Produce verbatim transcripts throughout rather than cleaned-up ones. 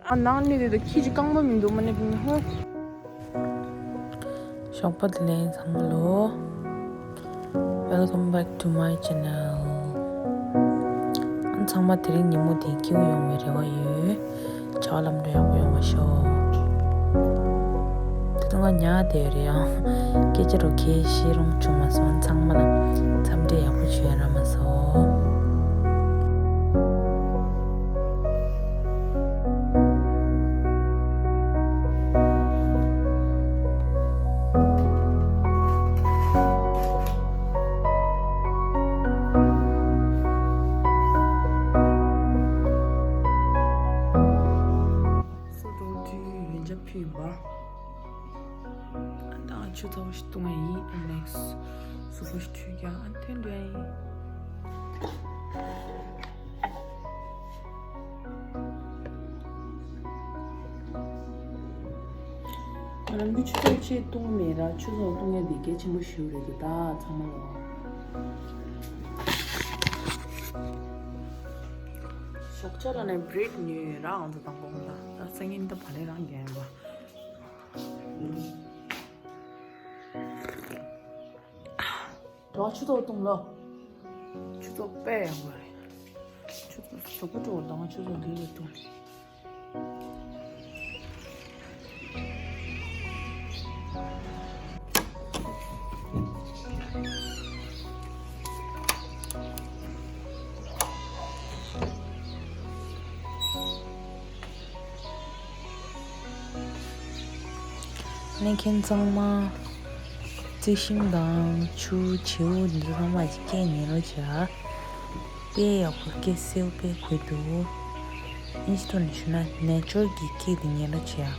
ཨ་ནང་ནི་དེ་ད་ཁྱི་ཅིག་རྐང་པ་མི་འདུག་མ་ནི་ཧོ། ཞོགས་པ་བདེ་ལེགས་ཚང་མ་ལོ། Welcome back to my channel. ཨ་ཚང་མ་དེ་རིང་ཉིན་མོ་འདི་སྐྱིད་པོ་ཡོང་བའི་རེ་བ་ཡོད། བྱ་བ་ལམ་འགྲོ་ཡག་པོ་ཡོང་བ་ཤོག་ད་དུང་ང་ཉལ་བསྡད་རེད། ཡང་སྐད་ཆ་རོ་ཁའི་ཤེས་རུང་བྱུང་མ་སོང་། ཚང་མ་ལ་འཚམས་འདྲི་ཡག་པོ་ཞུ་ཡ་རག་མ་སོང་། སོ་འགྲོ་དུས་ཡོན་ཆབ་ཕུད་པ། ཨ་ད་ཆུ་ཚ་བོ་ཞིག་བཏུང་བ་ཡིན། ཨ་ནེགས་སུ་བོ་ཞིག་འཁྲུད་ཀྱང་ཨ་འཐེན་འདྲ་ཡིན། ང་རང་གི་ཆུ་ཚོད་ཕྱེད་བཏུང་མེད་ར། ཆུ་ཚོད་བཏུང་ཡ་འདི་གལ་ཆེན་པོ་ཞིག་རེད་འདུག་ད་ཚང་མ་ལ། ཞོགས་ཇ་ལ་ནས་བྷི་རེཌ་ཉོས་ཡོད་ར། ང་ཚོ་དང་པོ་ང་ད་སང་ཉིན་ད་བ་ལས་རང་རྒྱན་པ། གྲོགས་ཆུ་ཚོད་བཏུང་ལོ། ཆུ་ཚོད་དཔེ་ཡག་པོ་རེད། ཆུ་ཚོད་གཟུགས་པོ་སྤྲོ་བོ་དང་ཆུ་ཚོད་འདི་ལ་བཏུང་། ནས་ཁྱེད་ཚང་མ་རྩི་ཤིང་དང་ཆུ་བྱེའུ་འདི་ཚོ་ཚང་མ་ཅིག་སྐད་ཉན་རོགས་བྱ། དཔེ་ཡག་པོ་སྐད་གསལ་པོ་དཔེ་གོ་འདུག་ཨིན་ཇི་ཐོག་ནས་ཞུ་ན་ནེ་ཅར་གྱི་སྐད་དེ་ཉན་རོགས་བྱ།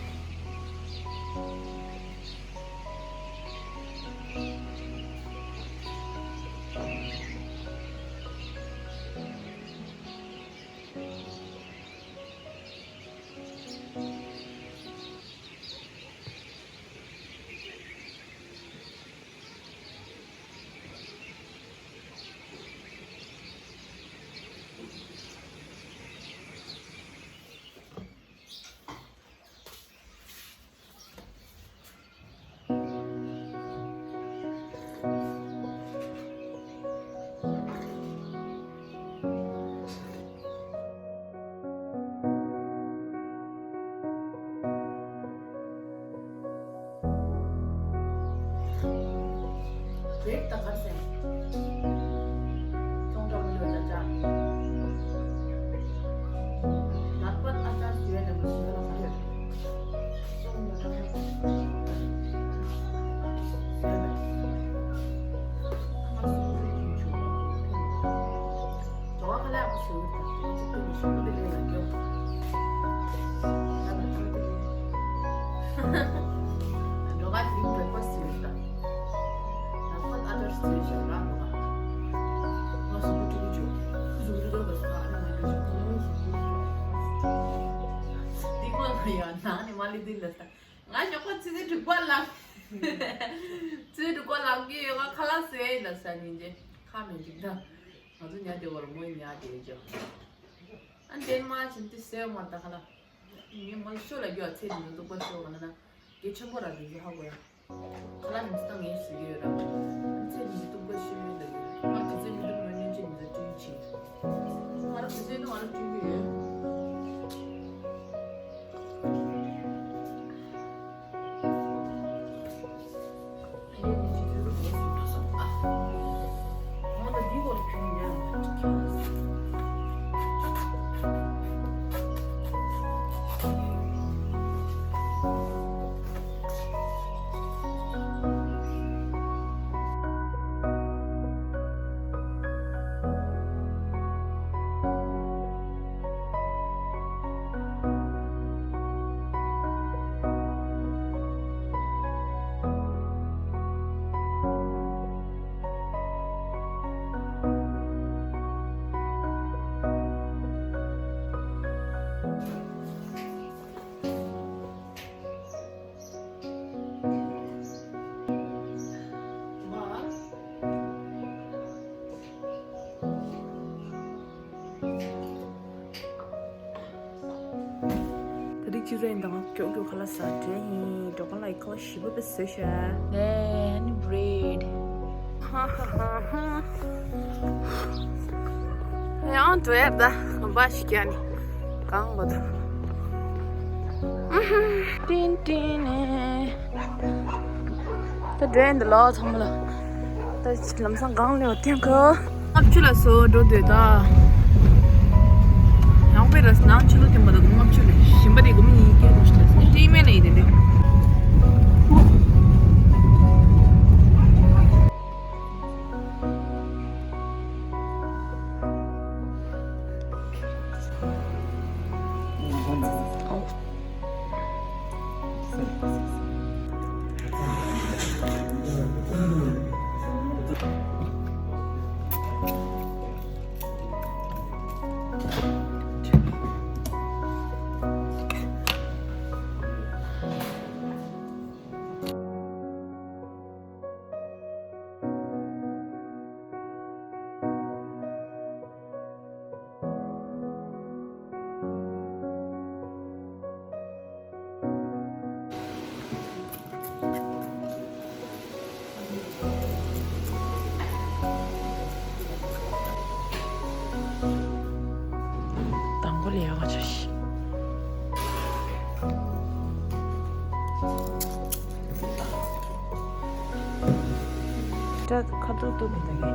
བེད་ད་གར་སེ། ཚོང་འགྲོ་མི་ལོ་ཅག་ཅག་ལག་པ་ཨ་ཅག་ཞུ་ཡ་ལ་མི་ཞུ་ཡ་ལ་ག་ཡོད། ཚོང་འགྲོ་ཅག་ཞུ་ཡ་ལ། ཨ་ང་སོང་ཚེ་ཡུལ་ཆུ་འགྲོ་བ་ཁ་ལག་ཨ་ཞུ་ཡ་ལ་ཅིག་ཏུ་མི་ཞུ་གི་དེ་ལས་ལ་འགྱོ། ད་ང་ཚོ་དེ་ལས་འགྲོ་བ་དེ་རིང་བེག་ཕ་སི་ཞུ་ཡ་ལ། ལག་པ་ཨ་ཅག་ཞུ་ཡ་ལ་འགྲོ་བ། ང་སོང་ཚེ་ཡུལ་ཆུ། འདི་ཀོ་ལ་ཡང་ནང་ནས་མ་ལི་འདི་ལ་ས། ང་ཞོགས་པ་ཆུ་ཚོད་དྲུག་པ་ལངས། ཆུ་ཚོད་དྲུག་པ་ལངས་ཀྱི་ཡོད། ང་ཁ་ལག་བཟོས་ཡིན་ལ་ས་ཉིན་རྗེས་ཁ་མེད་ཅིག་ད། ང་ཚོ་ཉལ་བསྡད་པར་མོ་ཉལ་བསྡད་ཅོ། ཨ་འདན་མ་བྱིན་ཏི་སེ་མར་ད་ཁ་ལག་ངས་མོ་ཤོ་ལ་རྒྱུ་ཚེ་འདི་འདུག་པ་ཤོ་ག་ན་ན་གལ་ཆེན་པོ་ར་འདི་ཚོ་ཧ་གོ་ཡ། ཁ་ལག་མི་སྟངས་ངས་ཟེར་གྱི་ཡོད་ར། ཚེ་འདི་འདུག་པ་ཤི་མིན་ལ་ཡོད། ང་དེ་ཚེ་མི་འདུག་མོན་ནས་ཅི་མི་ཚེ་བསྐྲུན་ཆེ། ང་ར་དེ་ཚེ་ནི་ང་ར་བསྐྲུན་གྱི་ཡོད། ཅི་རེད་འདང་ཀྱོག་ཀྱོག་ཁ་ལག་ཟ་འདྲེ་ཡིན། འགྲོ་ག་ལ་ཡི་ཁ་ལག་ཞིབ་པོ་པེ་བཟོས་ཤག་ལེ་ནི་བྷི་རེད། ཧ་ཧ་ཧ་ཧ། ཡང་འགྲོ་ཡར་ད་བ་ཞིག་ཀྱ་ནི་གང་བ་ད། ཏིན་ཏིན་ནི། ད་འགྲོ་ཡིན་ད་ལོ་ཚང་མ་ལ། ད་ལམ་སང་གང་ལེ་བ་ཐེང་ཁ། ལྔ་བཅུ་ལ་སོ་འགྲོ་འདོད་ད། ཡང་པའི་ར་ནང་ཆུ་ལོ་ཐེམ་པ་ད་ལྔ་བཅུ་རེད། ཞིམ་པ་རེད་གོ་མི་ཡིན་སྐད་འགྲོ་ཤི་ལ་སོ་ཏི་མེ་ན་ཡིན་དེ་འདྲ། དང་པོ་ལས་ཡག་ཆ་ཤི། ད་ཁ་ཐུག་གཏུབ་མི་འདུག་གས།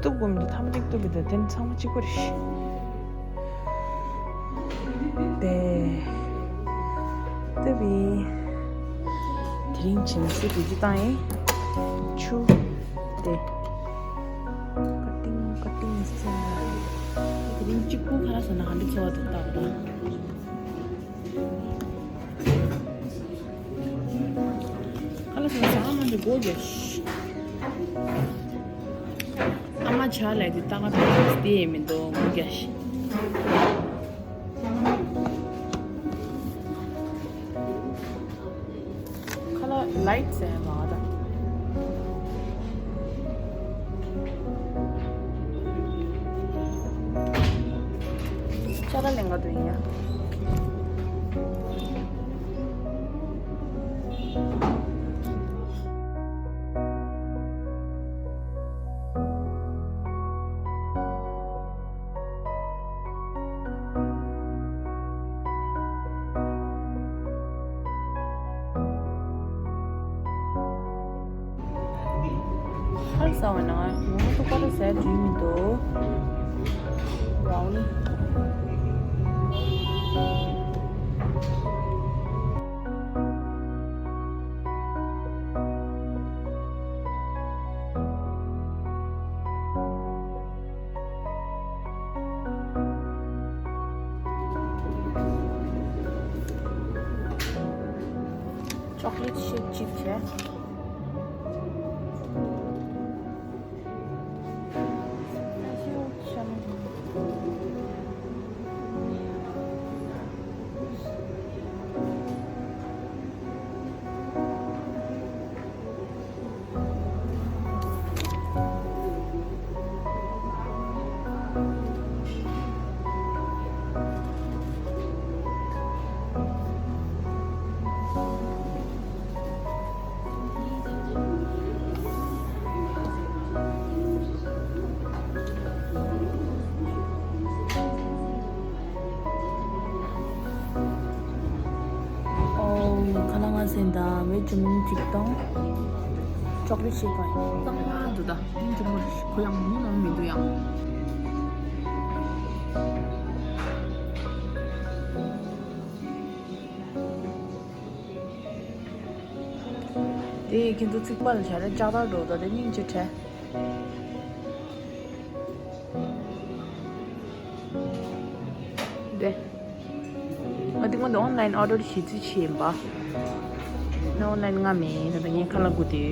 གཏུབ་དགོས་མི་འདུག་ཐ་མ་གཅིག་གཏུབ་མི་འདུག་དེ་ནི་ཚང་མ་གཅིག་པ་རེད་ཤི། དེ། དེ་བི། དེ་རིང་ཇིམ་སི་དེ་ཅི་བཏང་ཡིན། ཆུ། དེ། ཀ་ཏིང་ཀ་ཏིང་ཟེར་ན། དེ་རིང་གཅིག་པུ་ཁ་ལག་ཟ་ན་ཧ་འདི་འཚོ་བ་དེ་ལྟ་བུ་དང་། ཁ་ལག་ཟ་ན་ཟ་མ་འདི་སྒོ་རྒྱག་ཤི། ཨ་མ་ཆ་ལས་དེ་ལྟ་ག་ཕེབས་དེ་མི་འདུག་སྒོ་རྒྱག་ཤི། ཁ་ལག་ལའིཊ་ཟེར་མ་ད། ཅ་ལག་ལེན་ག་དུ་ཡིན་ཡ། ཧར་ས་བ་ན་ངོ་མ་ཐུག་པ་ལ་ཟས་འགྲིག་མི་འདུག་རའུ་ནི། ཅོག་ལེ་ཊི་ཤེག་གཅིག་བྱས། ཨོ། ཁ་ལག་ང་ཟིན་དང་བེད་ཇུ་མིན་གཅིག་དང་། ཅོག་ལེ་ཊི་ཤེག་དང་། གཙང་མ་འདུག་ད་ཡིན་གྱི་མོ་ཁོ་ཡང་མི་མང་མི་འདུག་ཡང་། དེ་ཡི་ཁྱེད་ཚོ་ཚིག་པ་ལ་བྱ་ར་ལྕགས་ཐག་འགྲོ་ད་དེ་སྙིང་རྗེ་བྲལ། དེ། ང་དེ་སྔོན་དུ་ཨོན་ལའིན་ཨོ་ཌར་བྱེད་རྩིས་བྱས་ཡིན་པ། ང་ཨོན་ལའིན་ང་མེད་ད་ལྟ་ངས་ཁ་ལག་སྒུག་དེ།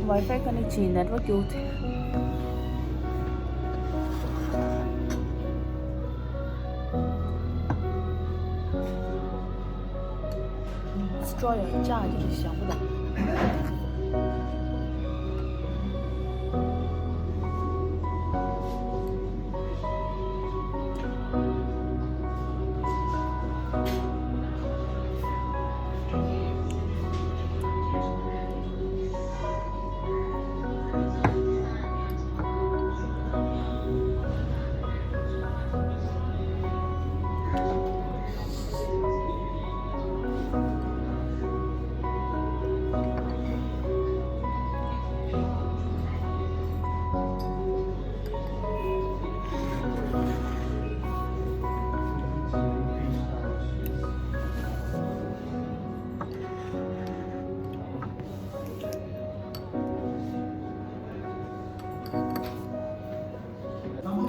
ཝའི་ཕའི་ཀ་ནེག་བྱས་ནེཊ་ཝརྐ་སྐྱོ་དེ། སི་ཊོ་ཡང་ལྕགས་ཀྱི་རེད་ཞང་པོ་དང་།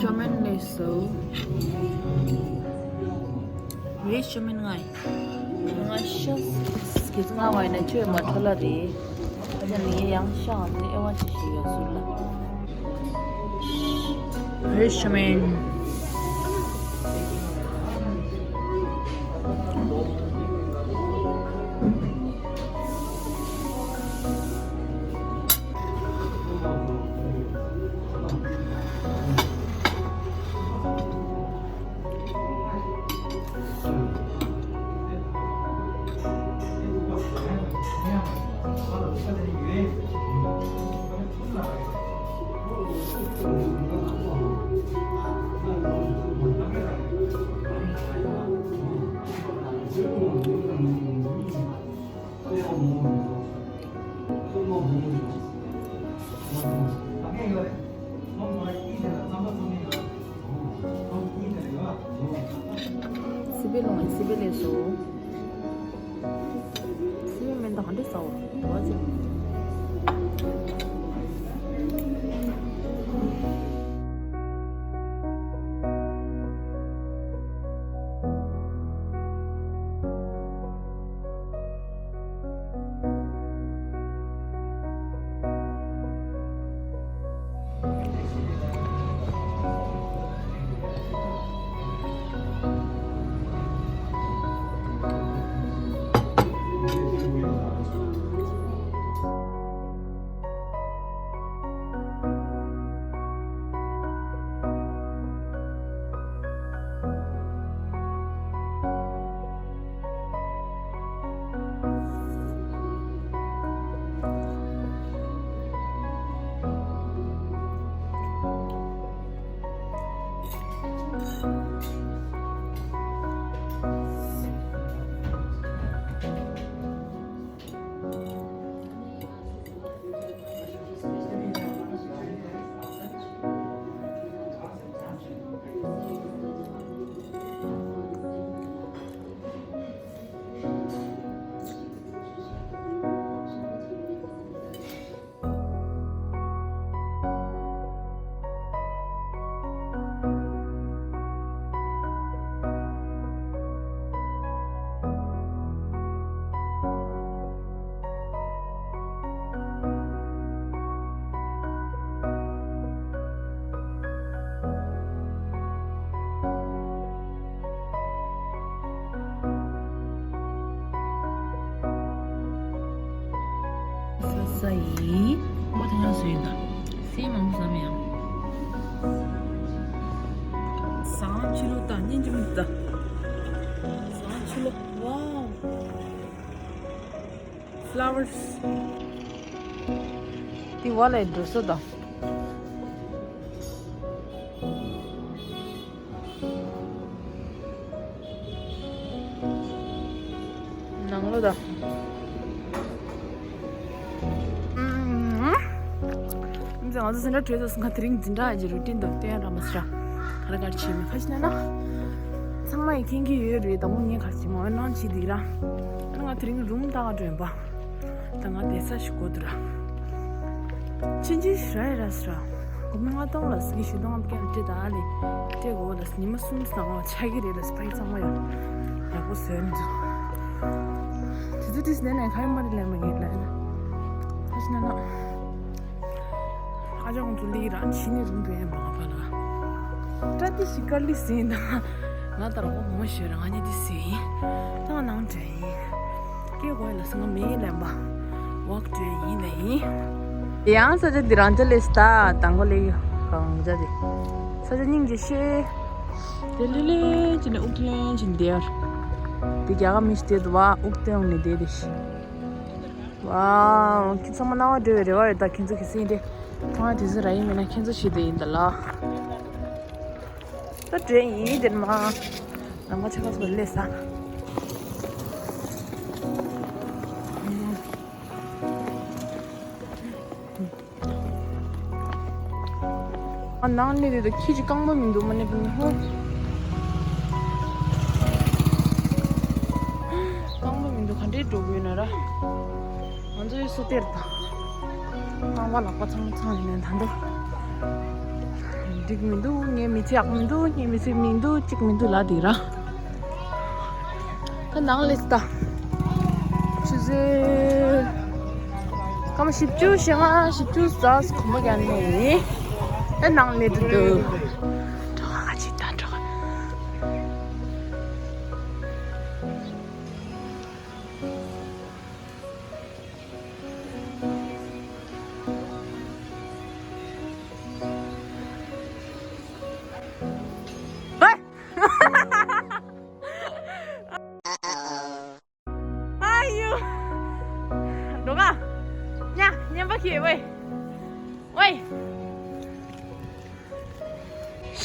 ཅོ་མིན་ལས་སོ། རེད་ཅོ་མིན་ང་། ང་ཤ་སྐྱེས་ང་བ་ཡིན་ན་ཆོས་མ་ཐོ་ལ་རེད། ཨ་ཅག་ནི་ཡང་ཤ་ང་ཚོ་ཨེ་བ་ཅི་ཞིག་ཡོད་ཟུར་ལ། རེད་ཅོ་མིན། སི་པན་ལོང་སི་པན་ལས་སོ། སི་པན་མེན་ད་ག་འདྲ་ཟ་བ་བ་ཅི། ས་ས་ཡིན། མ་ཐང་ཡང་བཟོས་ཡིན་ད། སེམས་མང་བསམ་ཡང་། བཟང་ཕྱི་ལོ་ད་སྙིང་རྗེ་མི་ད། བཟང་ཕྱི་ལོ། ཝའོ། Flowers. དེ་བ་ལས་འགྲོ་སོ་དང་། ནང་ལོ་དང་། ཨུམ། ང་ཚོ་འཛིན་གྲྭ་གྲོལ་སོང་ང་དེ་རིང་འཛིན་གྲྭ་གི་རུ་ཊིན་དང་བསྟན་ར་མ་སྲ། ག་རེ་ག་རེ་བྱེད་མི་ཁ་ཤས་ན་ན། ཚང་མ་ཡི་མཁྱེན་གྱི་ཡོད་རེད་དང་པོ་ངས་ག་རེ་བྱེད་མ་འོན་ནང་བྱེད་འདུག་ར། ཨ་ན་ང་དེ་རིང་རུམ་ལྟ་ག་འགྲོ་ཡིན་པ། ད་ང་བསྡད་ས་ཞིག་དགོས་འདུག་ར། ཕྱིན་ཆད་ར་ཡི་ར་སི་ར། དགོང་མོ་ལྔ་སྟོང་ལ་སི་གི་བཞི་སྟོང་ཨམ་སྐད་ལ་སྤྲད་ད་ལེ། སྤྲད་དགོས་ལ་སི་ཉི་མ་གསུམ་སྣང་བ་ཆགས་ཀྱི་རེད་ལ་སི་ཕ་གི་ཚང་མ་ཡང་། ཡག་པོ་བཟོས་མི་འདུག་དེ་ཚོ་དེ་སི་ནས་ནས་ཁ་ཡོད་མ་རེད་ལས་མ་ངེས་ལ་ཡིན་ན། ཁ་ཤི་ན་ན། ཨ་ཅག་ཁོང་ཚོ་ལི་རང་ཕྱི་ནས་རུང་དུ་ཡན་བང་བ་ལ། ཏྲ་ཏི་ཤི་ཀ་ལི་སིན་ད། ང་ལྟར་ཧོ་མོ་ཤེ་རང་ཉིད་དི་སིན། ད་ནང་དྲན་ཡིན། སྐྱེ་དགོས་ལ་སང་མེ་ལེན་པ། ཝག་ཏྲེ་ཡིན་ལ་ཡིན། ཡང་ས་ཆ་འདི་རང་ཅ་ལེ་སི་ད་དང་པོ་ལེ་གང་ཅ་དེ། ས་ཆ་སྙིང་རྗེ་ཤེས། དེ་ལེ་ལེ་ཅི་ནས་ཨུག་ལེན་ཅི་འདེར། དེ་རྒྱ་གར་མི་ཤི་དེ་དུ་བ་ཨུག་སྟེང་ནས་བསྡད་དེ་ཤི། ཝའོ། ཁྱེད་ཚང་མ་སྣང་བ་འགྲོ་བའི་རེ་བ་ཡོད་ད་ཁྱེད་ཚོ་གི་སེམས་དེ། ཐང་དེ་ཚོ་ར་ཡིན་མིན་ན་ཁྱེད་ཚོ་ཞིག་དེ་ཡིན་ད་ལ། ད་འདྲེ་ཡིན་དེར་མ། ནམ་མཁའ་ཆེ་ཁ་སོ་ལས་ས། ཨ་ནང་ནས་དེ་ད་ཁྱི་ཅིག་རྐང་པ་མི་འདུག་མ་ནས་བུ་ཧོ། རྐང་པ་མི་འདུག་ག་འདྲས་འགྲོ་དགོས་ན་ར། ང་ཚོའི་སུ་སྟེར་དང་། རྐང་པ་ལག་པ་ཚང་མ་ཚང་ཡིན་ནས་ད་འདུག་འགྲིག་མི་འདུག་ངའི་མི་ཚེ་ཡག་མི་འདུག་ངའི་མི་ཚེ་མི་འདུག་གཅིག་མི་འདུག་ལ་འདི་ར། ད་ནང་ལས་ད། ཆུ་ཚོད། སྐར་མ་བཞི་བཅུ་ཞེ་ལྔ་བཞི་བཅུ་ཙམ་གོམ་པ་རྒྱག་ནས། ད་ནང་ལས་འགྲོ་འགྲོ། འགྲོ་ག་ཅིག་ད་འགྲོ་ག་ཨ་ཡོ། འགྲོ་ག་ཉ་ཉན་པ་ཁྱེད་ཝེ། ཝེ།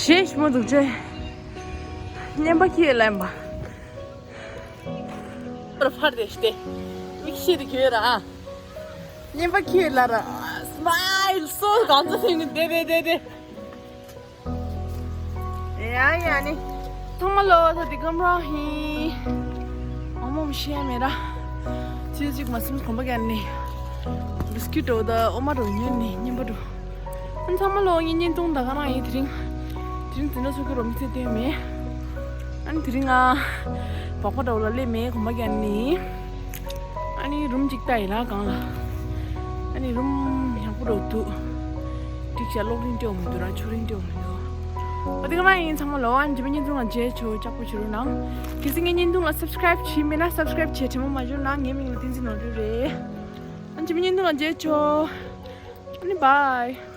ཞེས་མོ་འདུག་ཅེ། ཉན་པ་ཁྱེད་ལན་པ། པར་ཕར་རེ་སྟེ། མིག་ཤེས་དེ་གྱོད་ར། ཉན་པ་ཁྱེད་ལ་ར། སྨའིལ་སོ་གང་ཚ་ཐེངས་ནི་དེ་དེ་དེ་དེ། ཡ་ཡ་ནི། ཐོག་མ་ལོ་ད་དེ་གམ་ར་ཧི། ཨ་མོ་མི་ཤེས་མེད་ར། ཚིལ་གཅིག་མ་སིམ་གོམ་པ་གན་ནི། བིས་ཀིཊ་འགྲོ་ད་ཨོ་མ་འགྲོ་ཉན་ནི་ཉན་པ་འགྲོ། ཨ་ནི་ཚང་མ་ལོ་ངའི་བརྙན་ཐུང་ད་ག་རང་ཡིན་དེ་རིང་། དེ་རིང་དེ་འདྲ་ཚོ་གི་རོ་མི་ཚེ་སྟོན་མེད། ཨ་ནི་དེ་རིང་ང་སྦག་སྦག་འདྲ་བོ་ལ་སླེབས་མེད་གོམ་པ་རྒྱག་ནི། ཨ་ནི་རུམ་གཅིག་ལྟ་ཡིན་ལ་གང་ལ། ཨ་ནི་རུམ་ཡག་པོ་འདྲ་བོ་འདུག་འགྲིག་ཤག་གློག་རིང་སྤྲོད་མི་འདུག་ར་ཆུ་རིང་སྤྲོད་མི་འདུག་འོ་དེ་ག་མ་ཡིན་ཚང་མ་ལོ་ཨ་ནི་ཇི་མི་བརྙན་ཐུང་ལ་མཇལ་ཆོག་ཅག་པོ་བྱེད་རོགས་གནང་། གལ་སྲིད་ངའི་བརྙན་ཐུང་ལ་སབ་སི་ཀ་རའིབ་བྱས་མེད་ན་སབ་སི་ཀ་རའིབ་བྱས་དྲན་པ་མ་བརྗེད་རོགས་གནང་ངའི་མིང་ལ་བསྟན་འཛིན་ནོར་བུ་རེད། ཨ་ནི་ཇི་མི་བརྙན་ཐུང་ལ་མཇལ་ཆོག་ཨ་ནི་བྷའི།